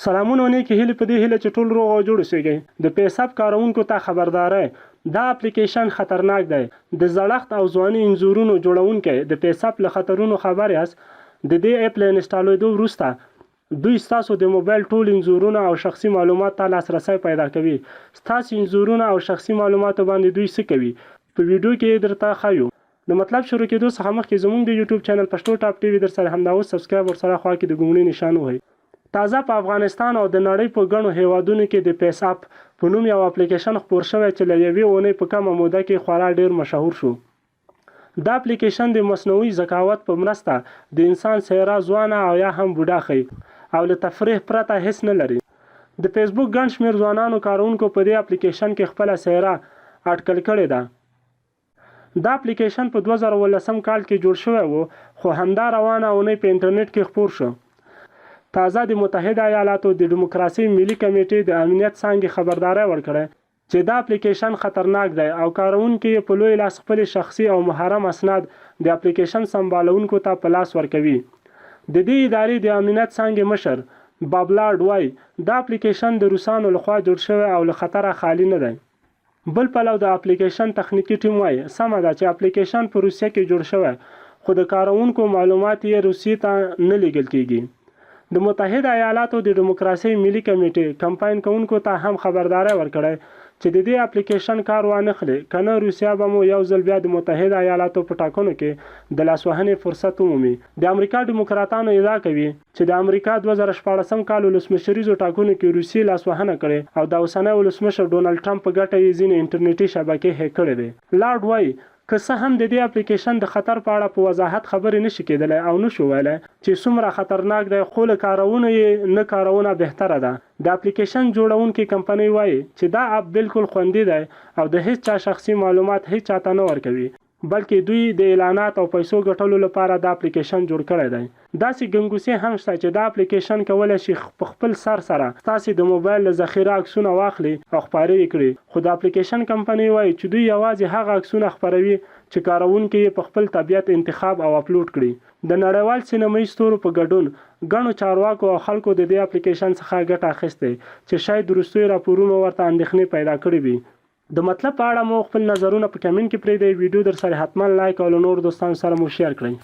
سلامونه او نیکې هیلې په دې هیله چې ټول روغ او جوړ اوسیږئ. د پیسپ کاروونکو ته خبرداری، دا اپلیکیشن خطرناک دی. د زړښت او ځواني انځورونو جوړونکی د پیسپ له خطرونو خبر یاست؟ د دې اپ له انسټالېدو وروسته دوی ستاسو د موبایل ټول انځورونه او شخصي معلومات ته لاسرسی پیدا کوي. ستاسو انځورونه او شخصي معلوماتو باندې دوی څه کوي؟ په ویډیو کې یې درته ښیو. د مطلب شروع کېدو څخه مخکې زمونږ د یوټیوب چینل پښتو ټاپ ټي وي درسره همدا اوس سبسکرایب ورسره خوا کې د ګونګړي نشان ووهئ. تازه په افغانستان او د نړۍ په ګڼو هېوادونو کې د پیس اپ په نوم یو اپلیکیشن خپور شوی چې له یوې اونۍ په کمه موده کې خورا ډېر مشهور شو. دا اپلیکیشن د مصنوعي ذکاوت په مرسته د انسان څهره ځوانه او یا هم بوډا ښيي او له تفریح پرته هېڅ نه لري. د فیسبوک ګڼ شمېر ځوانانو کاروونکو په دې اپلیکیشن کې خپله څهره اټکل کړې ده. دا اپلیکیشن په 2017 کال کې جوړ شوی و، خو همدا روانه اونۍ په انټرنیټ کې خپور شو. تازه د متحده ایالاتو د ډیموکراسۍ ملي کمېټې د امنیت څانګې خبرداری ورکړی، چې دا اپلیکیشن خطرناک دی او کاروونکي یې په لوی لاس خپلې شخصي او محرم اسناد د اپلیکیشن سمبالوونکو ته په لاس ورکوي. د دې ادارې د امنیت څانګې مشر باب لارډ وايي، دا اپلیکیشن د روسانو له خوا جوړ شوی او له خطره خالي نه دی. بل پلو د اپلیکیشن تخنیکي ټیم وايي، سمه ده چې اپلیکیشن په روسیه کې جوړ شوی، خو د کاروونکو معلومات یې روسیې ته نه لېږل کېږي. د متحده ایالاتو د ډیموکراسۍ ملي کمېټې کمپاین کوونکو ته هم خبرداری ورکړی چې د دې اپلیکیشن کار وانخلي، که نه روسیه به مو یو ځل بیا د متحده ایالاتو په ټاکنو کې د لاسوهنې فرصت ومومي. د امریکا ډیموکراتانو ادعا کوي، چې د امریکا 2000 شپاړسم کال ولسمشریزو ټاکنو کې روسیې لاسوهنه کړې او داوسنی ولسمشر ډونالډ ټرمپ په ګټه یې ځینې انټرنیټي شبکې هیک کړې وې. لارډ وايي، که څه هم د دې اپلیکیشن د خطر په اړه په وضاحت خبرې نه شي کېدلی او نه شو ویلی چې څومره خطرناک دی خو له کارونو یې نه کارونه بهتره ده. د اپلیکیشن جوړونکې کمپنۍ وايي چې دا اپ بلکل خوندي دی او د هیڅ چا شخصي معلومات هیچا ته نه ورکوي. بلکې دوی د اعلانات او پیسو ګټلو لپاره دا اپلیکیشن جوړ کړی دی. داسې ګنګوسې هم شته چې دا اپلیکیشن کولی شي په خپل سر سره ستاسې د موبایل له ذخیره عکسونه واخلي او خپاره یې کړي، خو د اپلیکیشن کمپنۍ وايي چې دوی یوازې هغه عکسونه خپروي چې کاروونکي یې په خپل طبیعت انتخاب او اپلوډ کړي. د نړیوال سینمايي ستورو په ګډون ګڼو چارواکو او خلکو د دې اپلیکیشن څخه ګټه اخیستې چې شاید وروستیو راپورونو ورته اندېښنې پیدا کړې وي. د مطلب په اړه مو خپل نظرونه په کمنټ کې پریږدئ، ویډیو درسره حتما لایک او له نورو دوستانو سره مو شیر کړئ.